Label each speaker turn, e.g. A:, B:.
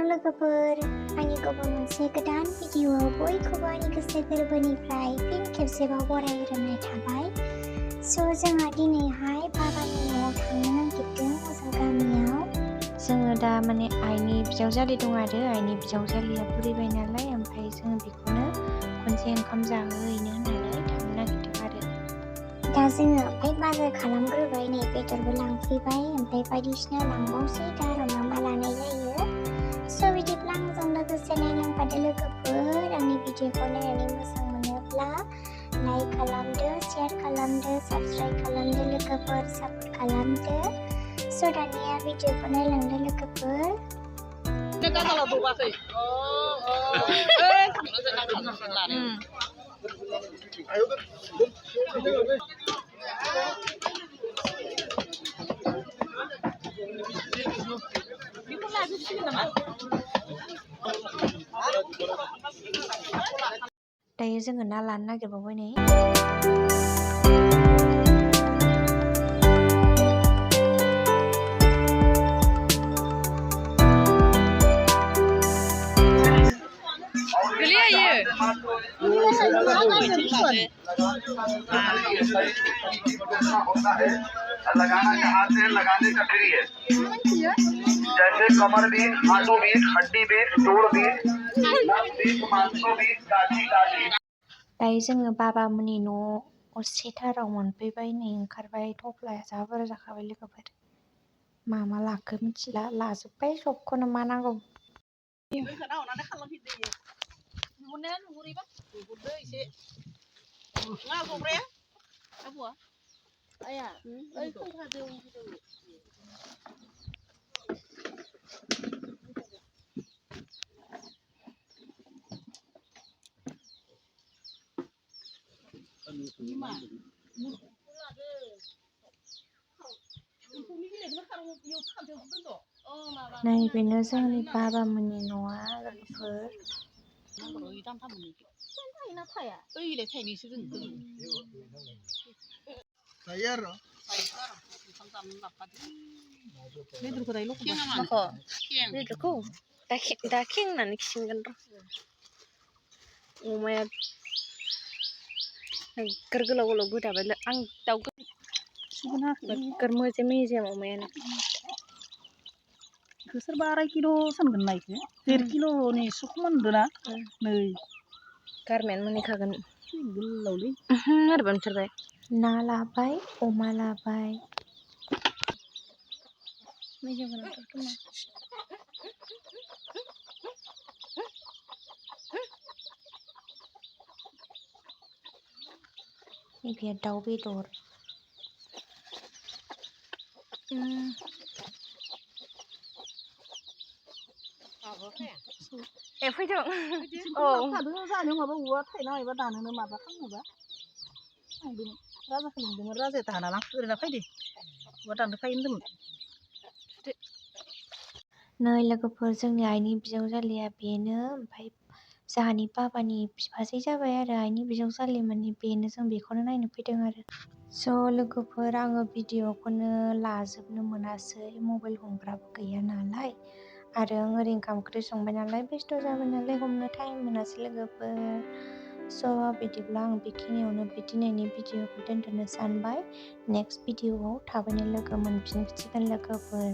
A: लोगोफोर आंनि गुबुन मोनसे गोदान भिडिअआव बयखौबो आंनि गोसो गोरबोनिफ्राय फिन खेबसेबाव बरायग्रोनाय थाबाय। जोंहा दिनैहाय बाबानि न'आव थांनो नागिरदों मोजां गामियाव। जोङो दा माने आइनि बिजावजालि दं आरो आइनि बिजावजालिया बुरैबाय नालाय, ओमफ्राय जोङो बेखौनो खनसे ओंखाम जाहोहैनो होननानै थांनो नागिरदों आरो। दा जोङो ओमफ्राय बाजार खालामग्रोबाय, नै बेदरबो लांफैबाय, ओमफ्राय बायदिसिना लांबावसै, दा र' मा लानाय जायो। बिदिब्ला आंजों लोगोसे नायलांफादो लोगोफोर। आंनि भिडिअखौ नायनानै मोजां मोनोब्ला लाइक खालामदो, शेयार खालामदो, साबस्क्राइब खालामदो लोगोफोर, सापर्ट खालामदो। दानिया भिडिअखौ नायलांदो लोगोफोर। दायो जोङो ना लानो नागिरबावबाय नै।
B: लगाना कहाँ से, लगाने का फ्री है। जैसे कमर बीट, हाथों बीट, हड्डी बीट, जोड़ बीट, नस बीट, मांसों बीट, काटी काटी।
A: दायो जोङो बाबामोननि न' असेथाराव मोनफैबाय, नै ओंखारबाय। थफ्लाया जा बुरजा जाखाबाय लोगोफोर। मा लाखो मिथिला, लाजोब्बाय सबखौनो मा नांगौ। नै बेनो जोंनि बाबामोननि न'आ लोगोफोर। बेदरखौ दा खेंनानै खिसिगोन र'। अमाया नोगोर गोलाव गोलाव गोदाबाय। आं दाउ नोगोर मेजेम अमायानो।
C: सोरबा 2.5 किल' सानगोन ना इखो 1.5 किल'नि एसे खम मोनदोंना। नै
A: गारमायानो मोनहैखागोन।
C: गोलावलै
A: आरोबा मोनथारबाय। ना लाबाय, अमा लाबाय। मेजेम गोनांथार खोमा। नैबे दाउ बेदर। फैदों।
C: औ थादों जानो माबा औवा थायना माबा दानोनो माबा खालामनोबा थांदोंमोन। राजाखौ लिंदोंमोन, राजाया दाना ओरैनो फैदो औवा दाननो फै होनदोंमोन।
A: नै लोगोफोर, जोंनि आइनि बिजावजालिया बेनो, ओमफ्राय जोंहानि बाबानि बिफाजै जाबाय आरो आइनि बिजावजालि, माने बेनो। जों बेखौनो नायनो फैदों आरो। लोगोफोर, आङो भिडिअखौनो लाजोबनो मोनासै, मबाइल हमग्राबो गैया नालाय, आरो आं ओरै ओंखाम ओंख्रि संबाय नालाय, बेस्थ' जाबाय नालाय, हमनो टाइम मोनासै लोगोफोर। बिदिब्ला आं बेखिनियावनो दिनैनि भिडिअखौ दोनथ'नो सानबाय। नेक्स्ट भिडिअआव थाबैनो लोगो मोनफिनसिगोन लोगोफोर।